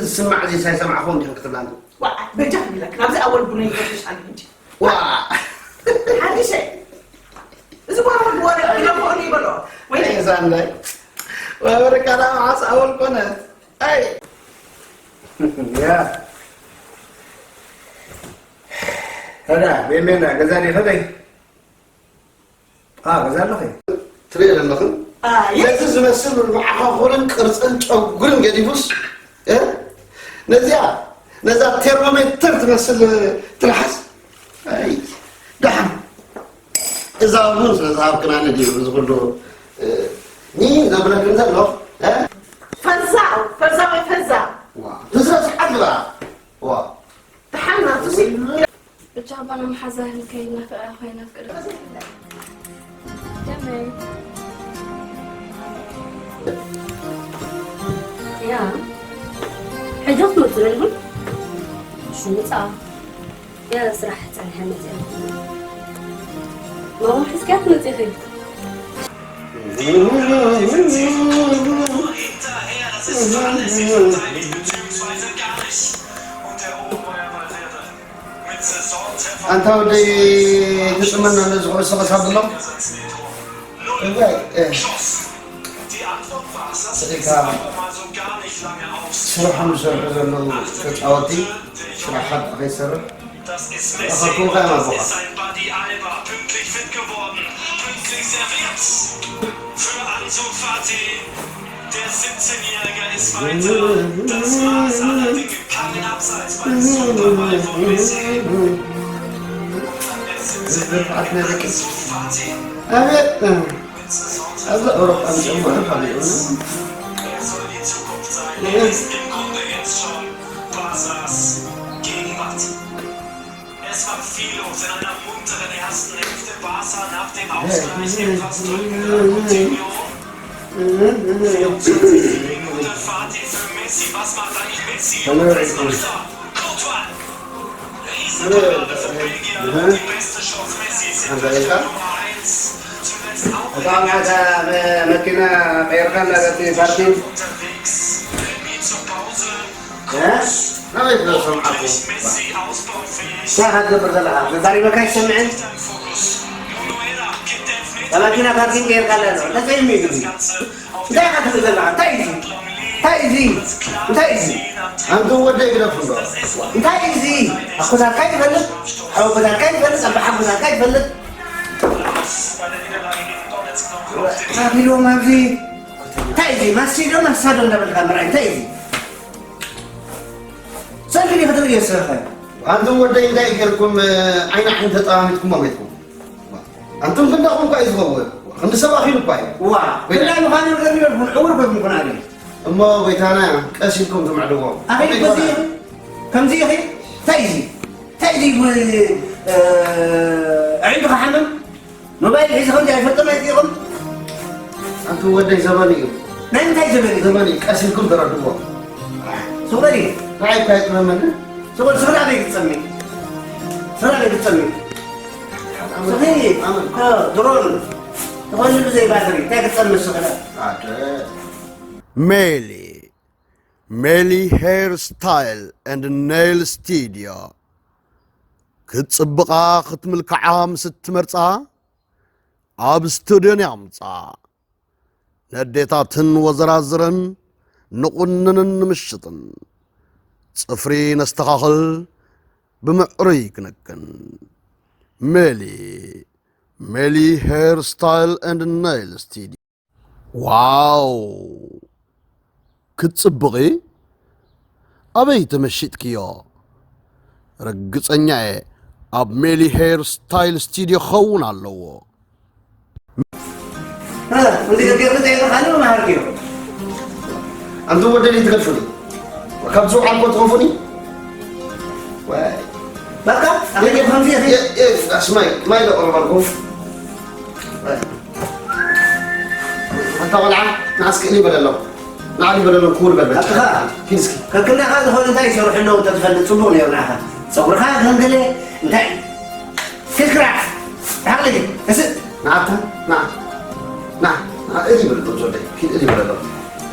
ዝስማዕ ዘይሳይ ሰማዕኹ እንዲኹም ክትብላኒ። ዋ፣ በጃ ክብለክ፣ ናብዚ ኣወል ቡነይ ይፈትሽ ኣለ እንጂ። ዋ። ሓዲሸ። እዚ ጓል ወዲ ወረ፣ ኢለ ኮኒ ይበሎ። ወይ እዛ እንዳይ። ወረ ካላ ዓስ ኣወል ኮነ። ኣይ። ያ። ሄዳ፣ ቤንቤና፣ ገዛ ዲኸ ደይ? አ፣ ገዛ ኣለኺ? ትሪኢ ዘለኽን? ኣየ። ነዚ ዝመስል መዓኻኹርን ቅርጽን ጨጉርን ገዲፉስ፣ እ? ነዚኣ፣ ነዛ ቴርሞሜትር ትመስል ትልሓስ? ኣይ፣ ደሓን። እዛ እውን ስለ ዝሃብክናኒ ድዩ እዚ ኩሉ፣ እ፣ ኒ ዘብለክን ዘሎ? እ? ፈዛው፣ ፈዛው፣ ፈዛው። ዋ፣ ብስነ ስርዓት ግበራ። ዋ። ደሓን ናቱሲ። ብቻ ባና መሓዛ ህልከይ ናፍቀ ኮይና ፍቅሪ። ከመይ? ያ። ሕጂ ክትመጽእ ዶ ኢኹም? እሺ፣ ምጻ። ያ፣ ስራሕ ጸኒሐ መጽእ። ማማ፣ ሕዝኪ ክትመጽእ ኢኺ? ኣንታ ወደይ ትጥመና ነዚ ኩዕሶ ክሳብ ኣሎ። እዋይ፣ እ። ስኢልካ ስርሖም ዝሰርሑ ዘለዉ ተጻወቲ ስራሕካ ከይሰርሕ። Das ist Messi. Ach, guck einmal, das ist sein Buddy Alba. Pünktlich fit geworden. Pünktlich serviert. Für Ansu Fati. Der siebzehn-Jährige ist weiter das Maß aller Dinge. Kein Abseits beim Superball von Messi. Der siebzehn-Jährige Ansu Fati. Mit Saison zweitausendfünfundzwanzig. Er soll die Zukunft sein. Er ist im Grunde jetzt schon Barças Gegenwart. Es war viel los in einer munteren ersten Hälfte. Barca nach dem Ausgleich etwas drückender. Coutinho. Vierundzwanzigste Minute, Fati für Messi. Was macht eigentlich Messi? Und was macht er? Courtois. Riesenparade für Belgien. Und die beste Chance Messis in Richtung Nummer eins. Zuletzt auch በጣም መኪና ቀይርካ እናገጥ ፓርኪንግ። Unterwegs. Remis zur Pause. እ? ናበይ ትበጽሖም ዓርኩ? እንታይ ኢኻ ትገብር ዘለኻ? ተዛሪበካ ኣይሰምዕን? መኪና ፓርኪንግ ጌርካ ኣለኻ። እንታይ እዩ ምግቢ? እንታይ ኢኻ ትብል ዘለኻ? እንታይ እዩ እዚ? እንታይ እዩ እዚ? እንታይ እዩ እዚ? ኣንቱ ወደይ ግደፉ እንዶ። እንታይ እዩ እዚ? ኣኮታትካ ይፈልጥ? ሓወቦታትካ ይፈልጥ? ኣባሓጎታትካ ይፈልጥ? ኣቢሎም ኣብዚ። እንታይ እዩ እዚ? ማስቲዶ ማሳዶ እንዳበልካ ምርኣይ እንታይ እዩ እዚ? ሰልፊ ዲኺ ትርእዮ ዝሰረኸ? ኣንቱም ወደይ እንታይ ገይርኩም፣ እ፣ ዓይኒ ዓይኒ ተጠማሚትኩም ሞይትኩም? ኣንቱም ክንዳኹም እኳ እዩ ዝኸውን። ክንዲ ሰብ ኣኺሉ እኳ እዩ። ዋ፣ ወይ ክንዳይ ምዃኑ ገሪበልኩም፣ ዕውር ኮይንኩም ኩን ኣበይ? እሞ ጎይታና ቀስ ኢልኩም ትምዕድዎ። ኣኺሉ ከምዚ ኢኺ? ከምዚ ኢኺ? እንታይ እዚ? እንታይ እዚ? እ፣ ኣዒንቱ ክሓምም? ሞባይል ሒዝኩም ዶ ኣይፈልጥን ኣይትሪእኹም? ኣንቱ ወደይ ዘመን እዩ። ናይ ምንታይ ዘመን እዩ? ዘመን እዩ። ቀስ ኢልኩም ተረድእዎ። ሱቕ በል እዩ። ንዓይ እኳ ኣይጥመመኒ። ሱቕ በል፣ ስኽሪ ኣበይ ክትጸሚ? ስኽሪ ኣበይ ክትጸሚ? ስኽሪ፣ ኣመን። እ፣ ድሮን። ተኾኒሉ ዘይባትሪ። እንታይ ክትጸሚ ስኽሪ? ኣደ። ሜሊ፣ ሜሊ ሄር ስታይል ኤንድ ኔይል ስቱድዮ። ክትጽብቓ ክትምልክዓ ምስ እትመርጻ፣ ኣብ ስቱድዮን የምጻ። ነዴታትን ወዘራዝረን ንቑንንን ንምሽጥን። ጽፍሪ ነስተኻኽል፣ ብምዕሩይ ክንክን። ሜሊ፣ ሜሊ ሄር ስታይል ኤንድ ኔይል ስቱድዮ። ዋው! ክትጽብቒ? ኣበይ ተመሺጥክዮ? ርግጸኛ እየ ኣብ ሜሊ ሄር ስታይል ስቱድዮ ክኸውን ኣለዎ። እ፣ እንዲ ገገርኩ ዘይተኻለ መሃርክዮ። ኣንቱም ወደይ ትገድፉኒ። ካብ ዝውዓል ኮ ትኸፉኒ? ወይ። በቃ፣ ኣበይ ከምዚ ኢኺ? የ-፣ የ-፣ ኣስማይ፣ ማይ ዶ ቀረባልኩም? ኣታ ቆልዓ፣ ንዓስኪ እሊ በለሎም። ንዓሊ በለሎም፣ ክውል በል በል። ኣትኻ፣ ኪድ እስኪ። ከክንዳኻ ዝኾነ እንታይ ይሰርሑ ኣለዉ እንተ ትፈልጥ ጽቡቕ ነይሩ ንዓኻ። ጸጉርኻ ከም ገለ እንታይ ክስክራ። ብሓቕሊ፣ እስእ። ንዓታ፣ ንዓ፣ ንዓ፣ ንዓ፣ እሊ በለሎም፣ ዞደይ። ኪድ እሊ በለሎም።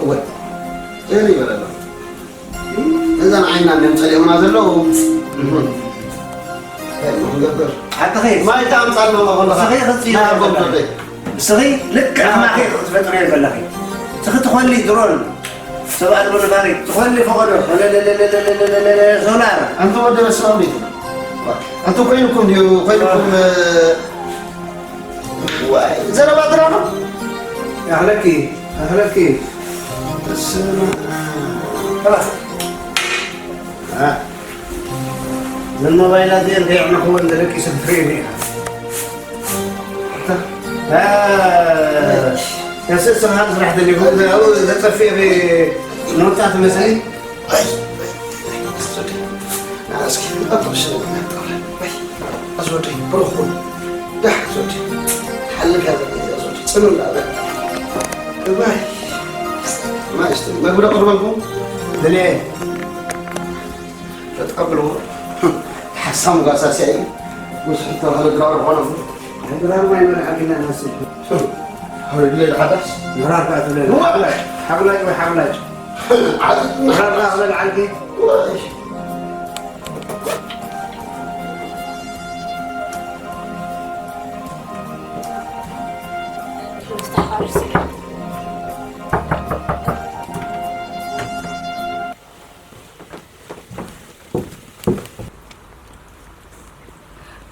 እወ፣ እሊ በለሎም። እዘን ዓይና እዮም ጸሊኦምና ዘለዉ። እንታይ ንገብር? ሓቅኺ። ማይ ተኣምጻልና ከለኻ። ስኺ ክጽይ ናይ ኣቦም ዘለካ። ተደይ። ስኺ ልክዕ ከማኺ ክትፈጥሪ ዘለኺ። ስኺ ትኾሊ ድሮን። ሰብ ኣልቦ ነፋሪት። ትኾሊ ፈቐዶ። ሶላር። ኣንተ ወደ በስመ ኣብ ቤት። ኣንተ ኮይንኩም ድዩ? ኮይንኩም፣ እ፣ ዋይ፣ ዘረባ ድራማ። ያህለኪ፣ ያህለኪ። በስመ ኣብ። አ፣ እዘን ሞባይላት እየን ከየዕነኽወን ደቂሱ ክትርእየኒ ኢኻ። አ፣ ያሰ ስራሃት ስራሕ ደሊኹም፣ ኣብኡ ዘጠፍእ ኖታ ትመስሊ። ኣይ፣ ኣይ፣ ኣይ፣ ኣስወደይ። ና እስኪ፣ ኣብ ቁርሲ ንብላ። ኣይ፣ ኣስወደይ፣ ብሩኽ ኩን። ዳሕ፣ ኣስወደይ። ሓልፍ ያዘ፣ ኣስወደይ። ጽኑ እንዳበል። እባይ። ማይ እስቲ፣ መግቢ ዶ ቀርበልኩም? ድልየ። ተቀብልዎ። ሓሳም ጓሳ ሲያይ። ምስ ሕቶ ሃለ ድራር ሆነ። ድራር ማይ መን ዓቢና ናስብ። ሃለ ድለ ሓዳስ። ድራር ባትለ። ዋይ። ሓብላይ ወይ ሓብላይ። ዓዲ። ድራር ባትለ ዓዲ። ዋይ።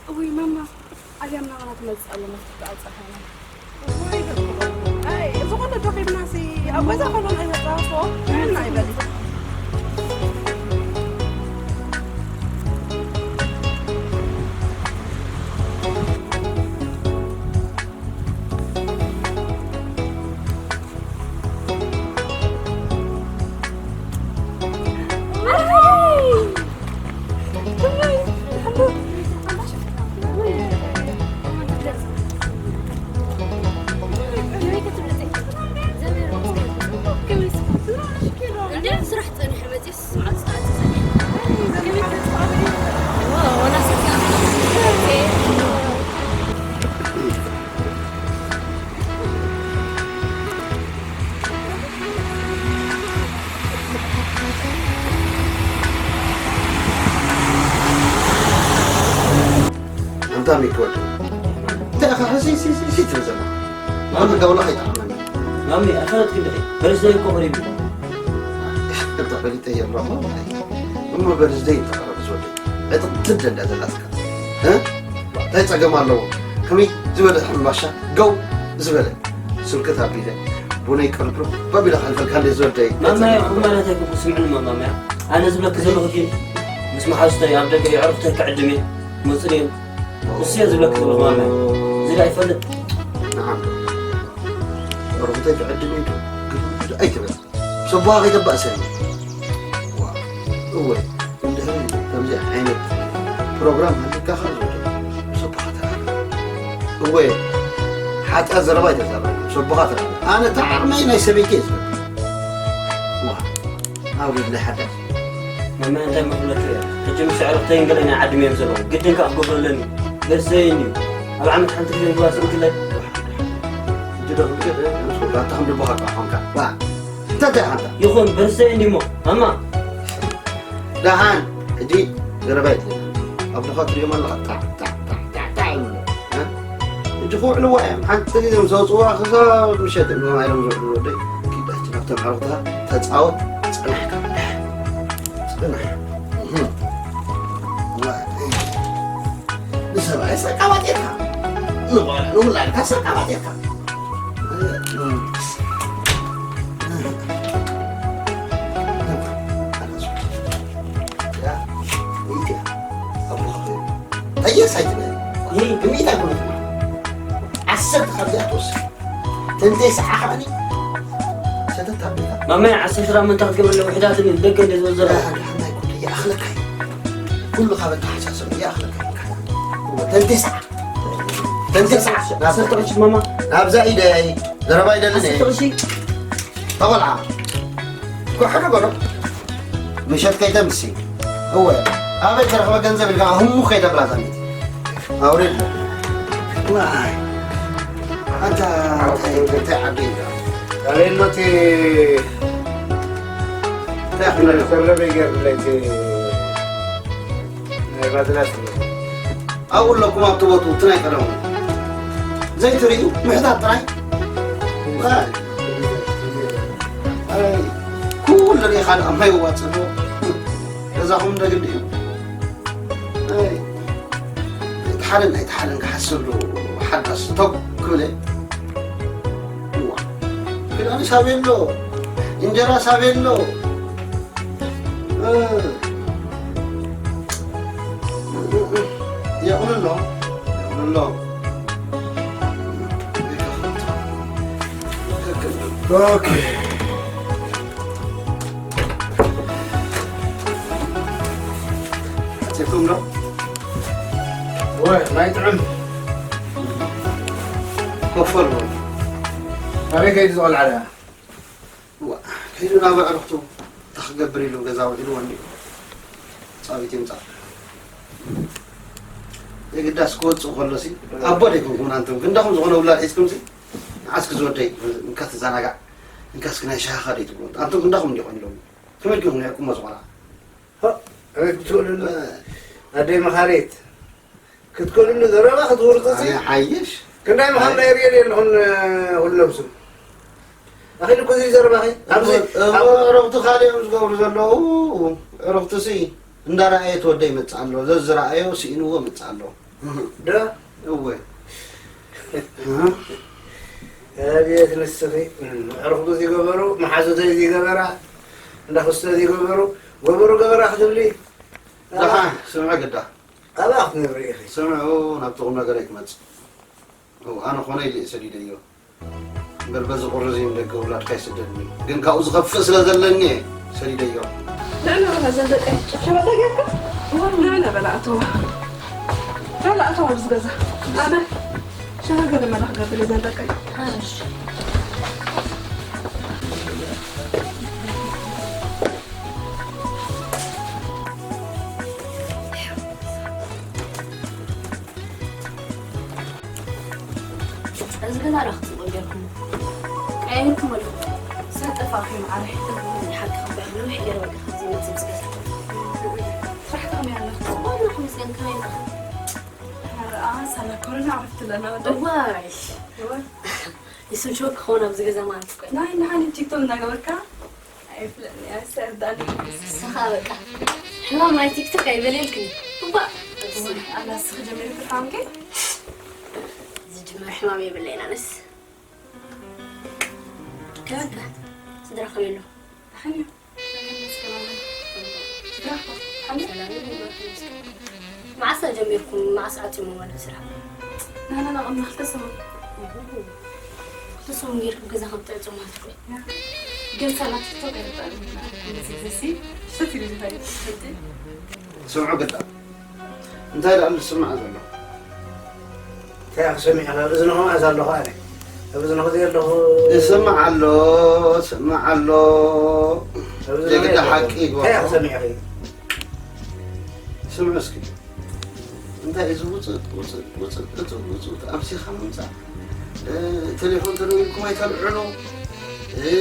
እውይ ማማ፣ ኣብያም ናባና ትመጽእ ኣለ መስል ትኣጸሓና። እውይ፣ ኣይ፣ ዝኾነ ዶ ኺድናሲ ኣብ ገዛ ኾኖ ናይ መጻወሶ ምንም ኣይበልጽ። እንዴ ስራሕ ጸኒሐ መጽስ መዓልቲ ሰዓት ጸኒሐ። ከመይ ተስፋ ኣበይ? ዋው፣ ወላ ስራሕ። ኣንታ ሚኪ ወዲ፣ እንታይ ኢኻ ሕስይ፣ ስይ፣ ስይ፣ ስይ ትብል ዘለኻ? ኣነ ጋውና ከይጠዓመኒ። ማሚ፣ ኣይፈለጥክን ዲኺ? በርዝደይ እኮ ቀሪቡ። እታ ፈሊጠ እየ ኣለኹ። እሞ በርዝደይ እንተቐረበ ዝወደይ፣ ዕጥቕ ትደ እንዳ ዘላትካ። እ? እንታይ ጸገም ኣለዎ? ከመይ ዝበለ ሕምባሻ ገው ዝበለ ስልክት ኣቢለ ቡነይ ቅርብርብ ኣቢለ ከልፈልካ እንደ ዝወደይ። ማማየ፣ እንታይ ጸገም ኣለዎ? ቁም ማለተይ እኮ ስምዕኒ ማማያ። ኣነ ዝብለኪ ዘለኹ ግን ምስ መሓዙተይ ኣብ ደገ የዕሩኽተይ ክዕድም እየ። መጽእ እየ። እሱ እየ ዝብለኪ ዘለኹ ማማየ። እዚ ዳ ይፈልጥ? ንዓም። የዕሩኽተይ ክዕድም እየ። ግድ ኣይትበል። ሰቦኻ ከይተባእሰኒ። ዋ፣ እወ፣ እንድሕሪ ከምዚ ዓይነት ፕሮግራም ሃልዩካ ከኣ ዝወደይ፣ ሰቦኻ ተራኸብ። እወ፣ ሓጢኣት ዘረባ ኣይተዛረብን፣ ሰቦኻ ተራኸብ። ኣነ እታ ዓቕመይ ናይ ሰበይቲ እየ ዝገብር። ዋ፣ ኣብ ሪድ ናይ ሓዳር። መመ እንታይ መፍለቱ እያ? ሕጂ ምስ ኣዕሩኽተይን ገለ ናይ ዓድሚ እዮም ዘለዉ። ግድን ከኣ ክገብሩ ኣለኒ። ገዘይን እዩ። ኣብ ዓመት ሓንቲ ግዜ ምግባር ስእንክለይ። ሕጂ ዶ ክንገደ፣ ምስ ወዳእታ ከም ልብኻ እኳ ኾንካ። ዋ። እንታይ እንታይ ሓንታ? ይኹን፣ በርዝደይ እንዲሞ፣ ማማ። ደሓን፣ ሕጂ ዘረባ የድልየና። ኣቦኻ ትሪኦም ኣለኻ፣ ጣዕ፣ ጣዕ፣ ጣዕ፣ ጣዕ፣ ጣዕ ይብሉ። እ? ሕጂ ክውዕልዋ እዮም። ሓንቲ ግዜ ምስ ኣውፅዋ ክሳብ ምሸት እዮም ማማ ኢሎም ዝውዕሉ ወደይ። ኪድ ሕጂ ናብቶም ኣዕሩኽትኻ ተፃወት፣ ፅናሕ። ፅናሕ። እህ። ንሰብኣይ ሰርቃ ባጤታ። ንቆልዓ ንውላድካ ሰርቃ ባጤታ። ዓሰርተ ካብዚኣ ትወስድ። ተንተይ ሰዓ ከዓኒ ሰተት ኣቢልካ። ማማይ፣ ዓሰርተ ራም እንታይ ክትገብር ኣለዎ? ውሕዳት ደገ እንደ ዝበል ዘሎ። ደሓን፣ ደሓን፣ ናይ ኩሉ ይኣኽለካ እዩ። ኩሉ ካብ ኣተሓሳስባ ይኣኽለካ እዩ። ተንተይ ሰዓ። ተንተይ ሰዓ። ዓሰርተ ቅርሺ ማማ። ናብዛ ኢደይ፣ ዘረባ ይደልን እየ። ዓሰርተ ቅርሺ። ተቆልዓ። እኮ ሕዶ በሎ። ምሸት ከይተምሲ። እወ። ኣበይ ተረኽበ ገንዘብ ኢልካ ህሙ ከይተብላ ዛሚት። ኣውሪድ። ዋይ። ኣንታ እንታይ፣ እንታይ ዓዲ ኢልካ? ኣበይ ኖቲ? ሰለመይ ገርለይቲ ናይ ባድላስ ኣብኡ ኣለኩም ኣብቲ ቦትኡ እቲ ናይ ቀደሙ ዘይትርእዩ ምሕታት ጥራይ። ኩሉ ሪኢኻ ደኣ ማይ ዋፅእ ገዛኹም እንደግዲ እዩ። ኣይተሓለን ኣይተሓለን ክሓስብ ዶ ሓዳስ ቶክ ክብል እየ። እዋ ክዳንስ ኣበይ ኣሎ? እንጀራስ ኣበይ ኣሎ? የቕንሎ የቕንሎ። ኦኬ። ኣትኩም ዶ? ወይ ናይ ጥዕም ኮፈል በሉ። ኣበይ ከይዱ ዝቆልዓ ደኣ? ዋ፣ ከይዱ ናብ ኣዕሩኽቱ እንታይ ክገብር ኢሉ ገዛ ውዒሉ ወንዲኡ ጻዊት ይምጻእ። የግዳስ ክወጽእ ከሎሲ ኣቦ ደይኮንኩም ኣንቱም ክንዳኹም ዝኾነ ውላድ ሒዝኩምሲ ንዓስኪ ዝወደይ እንካ ትዘናጋዕ እንካስኪ ናይ ሻሃኻ ደይ ትብሎ ኣንቱም ክንዳኹም እንዲኾን ኢሎም ከመይ ኢልኩም ንዕኩሞ ዝኾና ኣቤት ክትውልሉ ኣደይ መኻሪት ክትኮንሉ ዘረባ ክትውርፅፂ ሓይሽ ክንዳይ ምዃን ናይ ሪኤ ኣለኹን። ኩሉ ነብሱ ኣኺሉ እኮ እዚ ዘረባኺ ኣብዚ እሞ ረብቱ ካልእ እዮም ዝገብሩ ዘለዉ። ረብቱሲ እንዳረኣየ ተወደ ይመፅእ ኣሎ። ዘዝረኣዮ ስኢንዎ መፅእ ኣሎ። ዶ እወ ኣቤት ንስኺ ዕርኽቱ ዝገበሩ መሓዙተይ ዝገበራ እንዳ ክስተ ዝገበሩ ገበሩ ገበራ ክትብሊ ደሓ ስምዐ ግዳ ኣባ ክትነብሪ ኢኺ። ስምዑ ናብቲ ቁም ነገር ኣይክመፅእ። ኣነ ኾነ ኢለ እየ ሰዲደዮ እምበር በዚ ቁርዚ ንደገ ውላድካ ይስደድኒ ግን ካብኡ ዝኸፍእ ስለ ዘለኒ እየ ሰዲደዮ። ንዕና በላ ዘን ደቀይ ሸበተ ጌርካ ንዕና በላ ኣተዋ በላ ኣተዋ ኣብዚ ገዛ ኣነ ሸበተ ገለ መላ ክገብር እየ ዘን ደቀይ። እዚ ገዛ ዶ ክትፅብቑ ጌርኩም ቀያይርኩም ኣለኹ። ሰብ ጠፋእኩም ዓረ ሓቂ ክበዕሉ ሕገር በቃ ከምዚ መፅእ ምስ ገዛ ስራሕ ከመይ ኣለኹ? ዋላ ክምስገን ከመይ ኣለኹ? ኣረ ኣሳላ ኮሮና ዓረፍቲ ኣለና ወደ እዋይ እወ። ይስምሽወ ክኸውን ኣብዚ ገዛ ማለት እኮ እዩ። ናይ ንሓኒ ቲክቶክ እናገበርካ ኣይፍለጥን እያ፣ እስኪ ኣርዳእኒ። ንስኻ በቃ ሕማም ናይ ቲክቶክ ኣይበልየልክን እዩ። እባ ኣላ ንስኺ ጀሚርኪ ሕማምኪ? ዝጅመር ሕማም የብለይን ኣነስ። ከመይ ከ ስድራ ከመይ ኣለዉ? ደሓን እዮም። ሰላም ይኹን፣ ሰላም ይኹን። መዓስ ጀሚርኩም? መዓስ ዓፂሙ ማለት ስራሕ? ናና ናቕምና ክልተ ሰሙን። ክልተ ሰሙን ጌርኩም ገዛ ከም ትዕፅሙ ማለት እኮ እዩ። ገንሳ ናብ ቲክቶክ ኣይርዳእን። እንደዚ ግዜሲ ሽተት ኢሉ ዝኸይድ ትፈልጢ? ስምዑ ግዳ እንታይ ደኣ ዝስማዕ ዘሎ? እንታይ ኢኻ ሰሚዕኻ? ኣብ እዝንኹ መኣዝ ኣለኹ ኣነ? ኣብ እዝንኹ ዘይ ኣለኹ? ይስማዕ ኣሎ፣ ይስማዕ ኣሎ። ኣብ እዝንኹ ዜግዳ ዘይ ኣለኹ? ሓቂ ይግበሮ። እንታይ ኢኻ ሰሚዕኺ? ስምዑ እስኪ። እንታይ እዚ ውፅእ፣ ውፅእ፣ ውፅእ፣ እቱ ውፅእ፣ ኣምሲኻ ምምፃእ? እ፣ ቴሌፎን ተደዊልኩም ኣይተልዕሉ። እ፣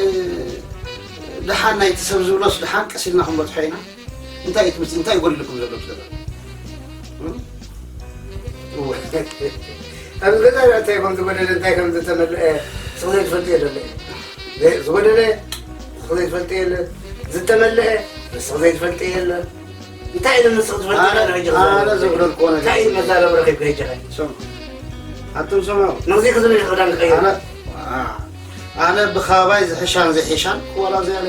ደሓን ናይቲ ሰብ ዝብሎስ ደሓን ቀስ ኢልና ክንበፅሖ ኢና። እንታይ እዩ ትምስ-፣ እንታይ ይጎድልኩም ዘሎ ብዘሎ? እም? እወ። ኣብዚ ገዛ እንታይ ከም ዝጎደለ፣ እንታይ ከም ዝተመልአ፣ ንስኺ ዘይትፈልጥዮ ዘሎ እዩ። ዘይ-፣ ዝጎደለ፣ ንስኺ ዘይትፈልጥዮ የለ። ዝተመልአ፣ ንስኺ ዘይትፈልጥዮ የለ። እንታይ ኢሉ ንስኺ ትፈልጥዮ ኣነ፣ ኣለኺ ሕጂ ኣነ ክዛረብ? ዘጉደልክዎ ነገር እንታይ ኢሉ መዛረቢ ረኺብኪ ሕጂ ኸ? ስም-፣ ኣቱም ስምዑ። ነዚ ክዝብል ክዳን ክቐይር። ኣነ፣ ኣ-፣ ኣነ ብኻባይ ዝሕሻን ዘይሕሻን ክወላ ዘያለ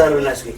ቀርብና እስኪ።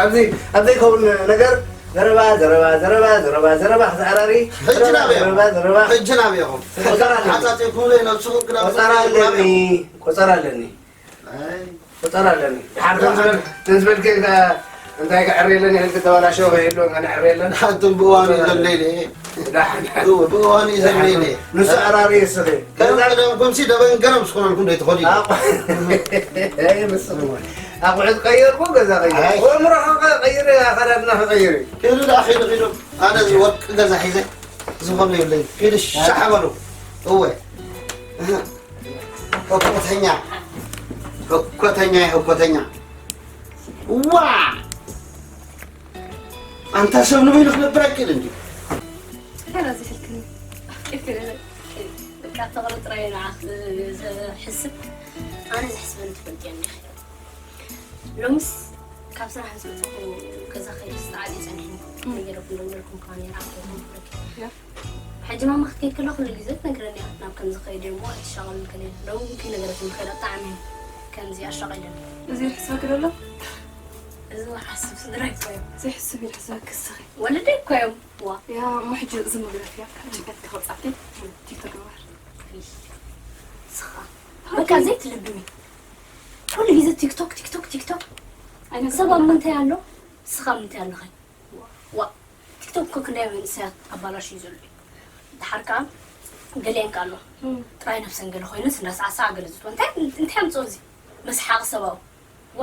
ኣብዚ ኣብ ዘይከውን ነገር ዘረባ ዘረባ ዘረባ ዘረባ ዘረባ ዘረባ ክትዓራሪ ሕጂ ዘረባ ናበይ ዘረባ ኢኹም? ዘረባ ሕጂ ናበይ ኢኹም? ቆጸራ ኣለኒ። ሓጻጺርኩም ዘይነብስኹም ክነብስኹም ቆጸራ ኣለኒ። ቆጸራ ኣለኒ። ኣይ። ቆጸራ ኣለኒ። ድሓር ከም ዝበል-፣ ከም ዝበልከ እንዳ-፣ እንታይ ክዕሪ የለን፣ ይህል ክተበላሸወ ከየሎ፣ እንካ ንዕሪ የለን። ኣንቱም ብእዋኑ እዩ ዘድለይኒ። ዳሕና። እወ፣ ብእዋኑ እዩ ዘድለይኒ። ንሱ ኣራሪ ይስኺ። ከም ገዛ ቀደምኩምሲ ደበን ገረብ ስኮነልኩም ዶ ይትኸዱ? ኣቑ-፣ ኣይ፣ ንስኹም። ኣቑሑት ቀየርኩ፣ ገዛ ቀየርኩ። ኣይ። እምሮኻ ቀይር፣ ኣኸዳድና ክቐይር እዩ። ኪዱ ደኣ፣ ኪዱ፣ ኪዱ። ኣነ እዚ ወርቂ ገዛ ሒዘ ዝኾነ የብለይን። ኪዱ ሻሕ በሉ። እወ። እህ። ህኮተኛ፣ ህኮተኛ፣ ህኮተኛ። ዋ! ኣንታ ሰብ ንበይኑ ክነብር ኣይክእልን ድዩ? ገና ዝሕልክኒ። በቃ ፍቕሪ ጥራይ ንዓኽ ዝሕስብ። ኣነ ዝሕስበኒ ትፈልጥዮ እንዲኺ። ሎምስ ካብ ስራሕ ምስ መጻኹ ገዛ ከይድስ ተዓጽየ ጸኒሐኒ። እም። ገለ ክደውለልኩም ከኣ ነይረ፣ ኣፍልጦ ክህበኩም። ያ። ሕጂ ማማ ክትከይድ ከላ ኩሉ ግዜ ትነግረኒ እያ፣ ናብ ከምዚ ከይድ እየ እሞ ኣይትሻቐሉ ከለ። ሎሚ ግን ከይነገረትኒ ከይዳ ብጣዕሚ ከምዚ ኣሻቒለኒ። እዚ ይሕስበኪ ዶ ኣሎ? እዚ ሓስብ ስድራይ እኮ እዮም። ዘይሕስብ ይሕስበኪ እስኺ። ወለደይ እኮ እዮም። ዋ። ያ፣ እሞ ሕጂ ዝም ግደፍያ፣ ካብ ጭንቀት ከውጻኪ ቲክቶክ ግበር። እይ። ስኻ። በቃ ዘይትልብሚ። ኩሉ ግዜ ቲክቶክ፣ ቲክቶክ፣ ቲክቶክ። ኣይነግርም። ሰብ ኣብ ምንታይ ኣሎ? ስኻ ኣብ ምንታይ ኣለኸ? ዋ፣ ቲክቶክ እኮ ክንደይ መንእሰያት ኣባላሽዩ ዘሎ እዩ። ደሓር ከኣ ገሊአን ከኣ ኣለዋ። እም። ጥራይ ነብሰን ገለ ኮይነን እንዳሰዓሰዓ ገለ ዝእትዋ። እንታይ፣ እንታይ ኣምጽኦ እዚ? መስሓቂ ሰብኣዊ። ዋ፣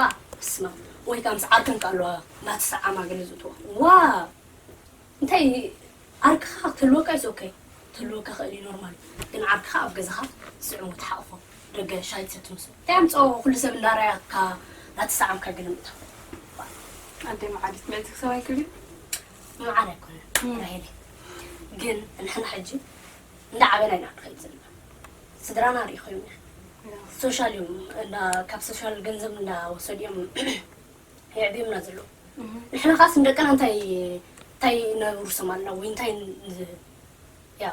ስማ። ወይ ከኣ ምስ ዓርከን ከኣ ኣለዋ እንዳተሰዓማ ገለ ዝእትዋ። ዋ! እንታይ ዓርክኻ ክትህልወካ is okay። ክትህልወካ ክእል እዩ ኖርማል። ግን ዓርክኻ ኣብ ገዛኻ ስዕሙ ትሓቕፎ። ደገ ሻሂ ትሰቲ ምስ እንታይ ኣምጽኦ ኩሉ ሰብ እንዳረኣየካ እንዳተሰዓምካ ገለ ምእታው። ኣደይ መዓዲት ምዕቲ ክሰብ ኣይክእል እዩ? መዓር ኣይኮነን፣ እም። ራሄለይ። ግን ንሕና ሕጂ እንዳዓበና ኢና ንኸይድ ዘለና። ስድራና ርኢኹም ኢና። ያ። ሶሻል እዮም፣ እንዳ-፣ ካብ ሶሻል ገንዘብ እንዳወሰዱ እዮም የዕብዩና ዘለዉ። እህ። ንሕና ኸኣስ ንደቅና እንታይ፣ እንታይ ነውርሶም ኣለና ወይ እንታይ ን-፣ ያ፣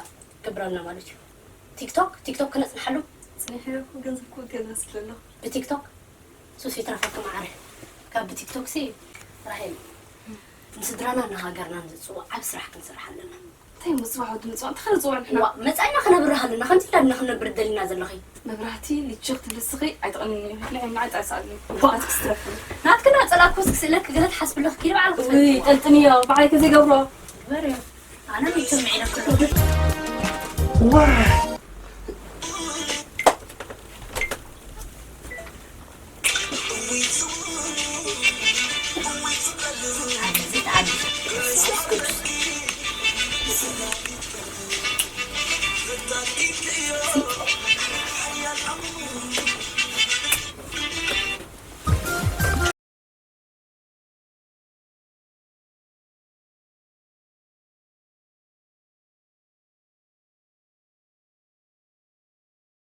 ገብረልና ማለት እዩ። ቲክቶክ፣ ቲክቶክ ክነጽንሓሉ? ጽኒሐ እኮ ገንዘብ እኮ ገዛ ስለ ኣለኹ። ብቲክቶክ? ሱስ ይትረፈኪ መዓረ። ካብ ብቲክቶክ ሲ ራሄል፣ ንስድራና ንሃገርናን ዝጽዋዕ ዓቢ ስራሕ ክንሰርሕ ኣለና። እንታይ ምስ ጽባሕ ወዲ ምጽዋዕ እንታይ ዝጽዋዕ ንሕና? ዋ መጻኢና ክነብርህ ኣለና። ከምዚ ኢልና ድና ክንነብር ደሊና ዘለኺ? መብራህቲ ልችኽ ትብሊ ስኺ ኣይትቐንኒ እዩ። ንዒ ንዓይ ጻ ይስኣልኒ። ዋ። ኣትክስ ትረፍኒ። ናትክና ጸላኮስ ክስእለክ ገለ ትሓስብለክ ኪድ ባዕልክ ውይ ጠልጥንዮ ባዕለይ ከዘይገብሮ። በርዮ ኣነ ምትምዒ ኢለክ